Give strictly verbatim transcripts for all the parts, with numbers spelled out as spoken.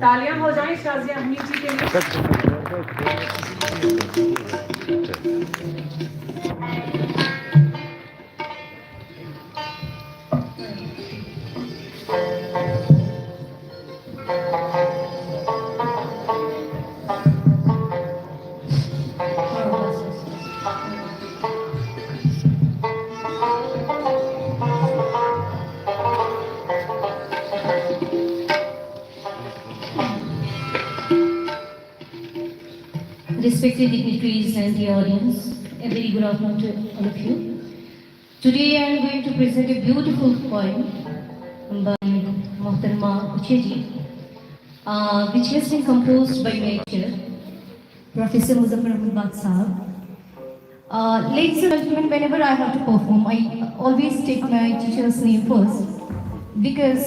تالیاں ہو جائیں شازیہ حمید جی کے لیے۔ Respected dignitaries and the audience, a very good afternoon to all of you. Today I am going to present a beautiful poem by Muhtarma Ucheji, uh, which has been composed by my teacher, Professor Muzaffar Ahmed Bath Saab. Uh, ladies and gentlemen, whenever I have to perform, I always take my teacher's name first, because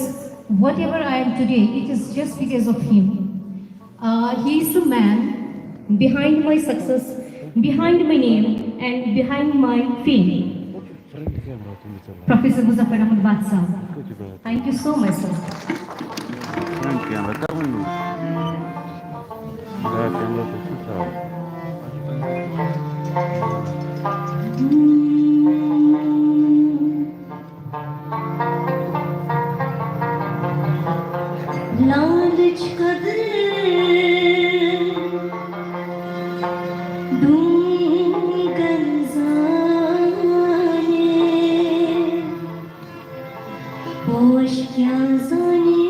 whatever I am today, it is just because of him. Uh, he is the man behind my success, behind my name, and behind my fame. Professor Muzaffar Ahmed Bath Saab. Thank you so much, sir. Front camera, come on. Back camera, picture. لالچ قدر ڈونگن زانے، پوش کیا زانے،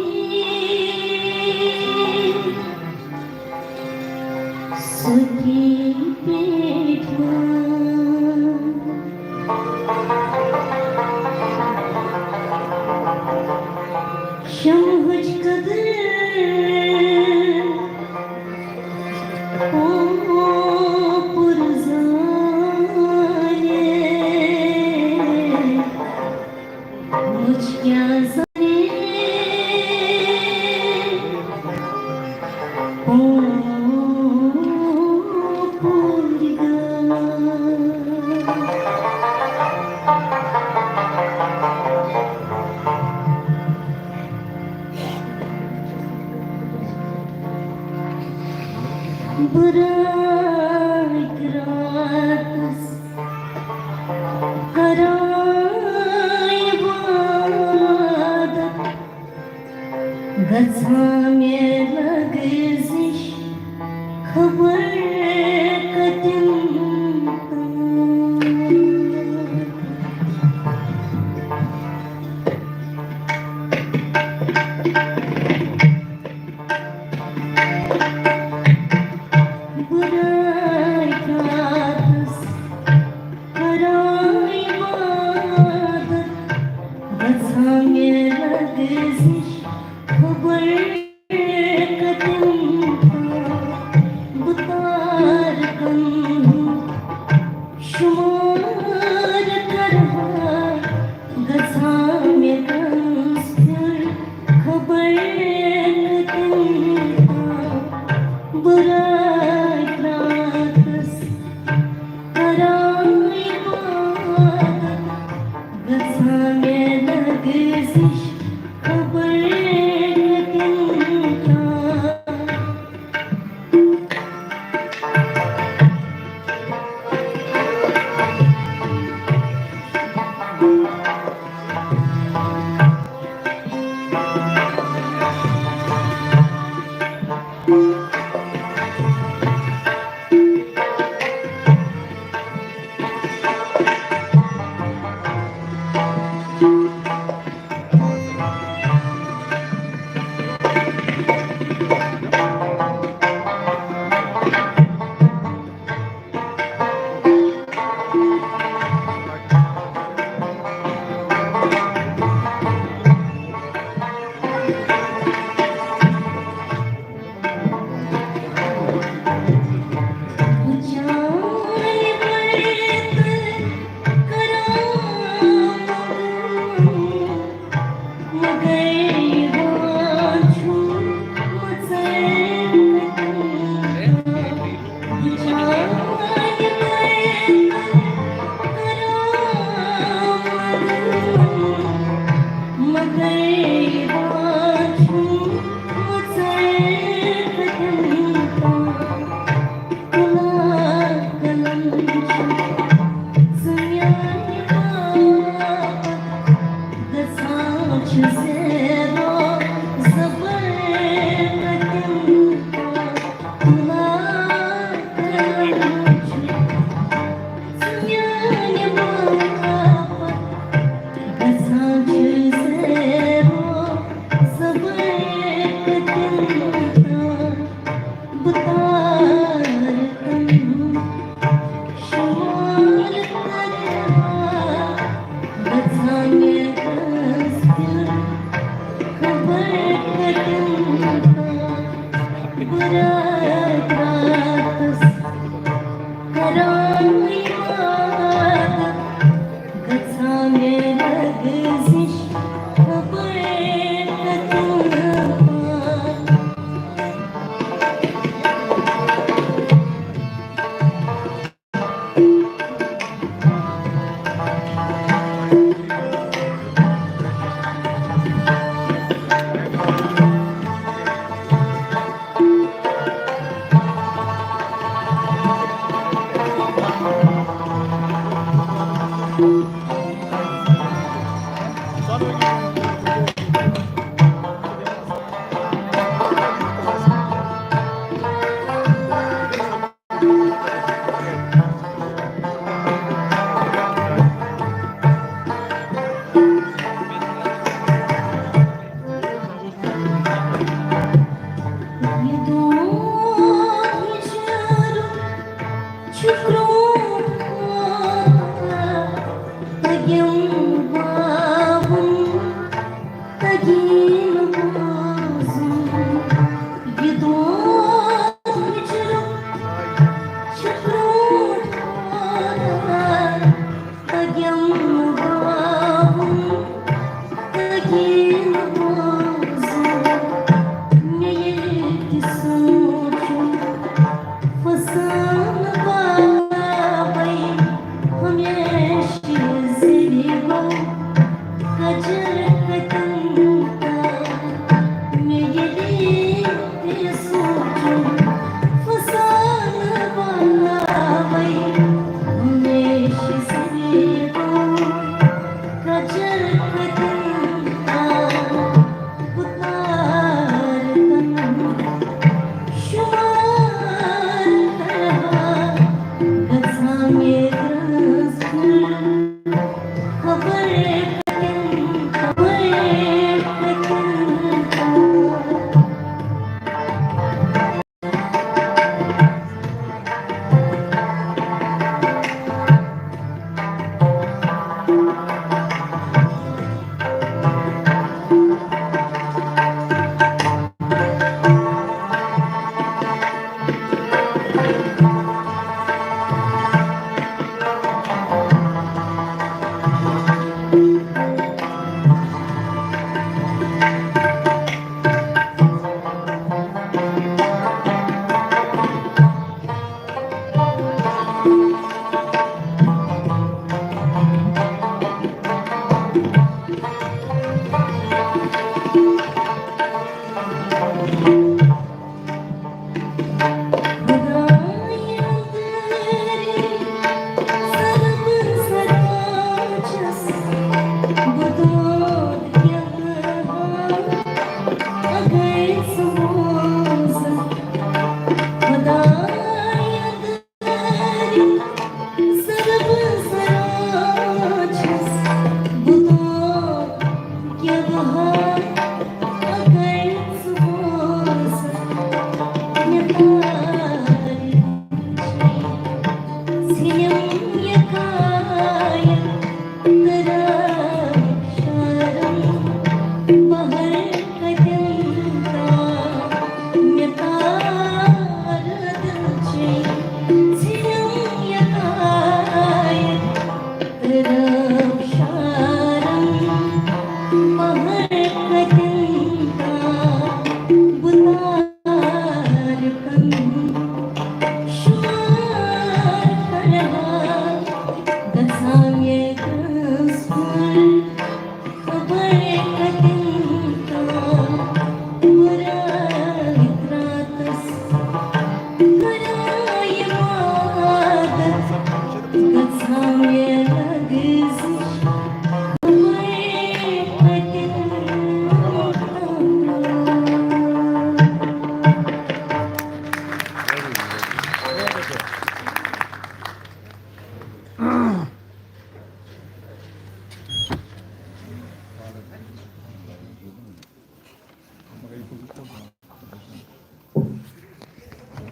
سوتی پیٹھ ما۔ شمہٕچ قدر اوپُر زانے، مُچھ کیا زانے، اوپُر گا۔ برائے راتس کران عبادت، گژھان مےٚ لگزش خبر کتٮ۪ن تام۔ برائے راتس کران عبادت، گژھان مےٚ لگزش خبر کتٮ۪ن تام۔ بہٕ تارکن ہُنٛد شمار کرہا، گژھان مےٚ کنس پھر خبر کتٮ۪ن تام۔ برائے راتس کران عبادت، گژھان مےٚ لگزش خبر کتٮ۪ن تام۔ بہٕ تارٕ تِم شمال طرفہٕ گژھان مےٚ دٔستِل، خبر کتٮ۪ن تام بہٕ راتس راتس کران عبادت، گژھان مےٚ لگزِش خبر کتٮ۪ن تام۔ یہِ دۄہ ہِجرُک چھُ کرٛوٗٹھ، تٔگِم باوُن، تٔگِم بوزُن۔ یہِ دۄہ ہِجرُک چھُ کرٛوٗٹھ، تٔگِم باوُن، تٔگِم بوزُن۔ مےٚ ییٚلہِ تہِ سونٛچُن، فسان بابے ہمیشہِ زِندگی گوٚو۔ کجر کتٮ۪ن تام مےٚ ییٚلہِ تہِ سونٛچُن، فسان بابے ہمیشہِ زِندگی گوٚو۔ کجر کتٮ۪ن تام بہٕ تارٕ تِم شمال طرفہٕ گژھان مےٚ دٔستِل، خبر کتٮ۪ن، خبر کتٮ۪ن تام۔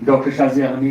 ڈاکٹر شاہ زی احمد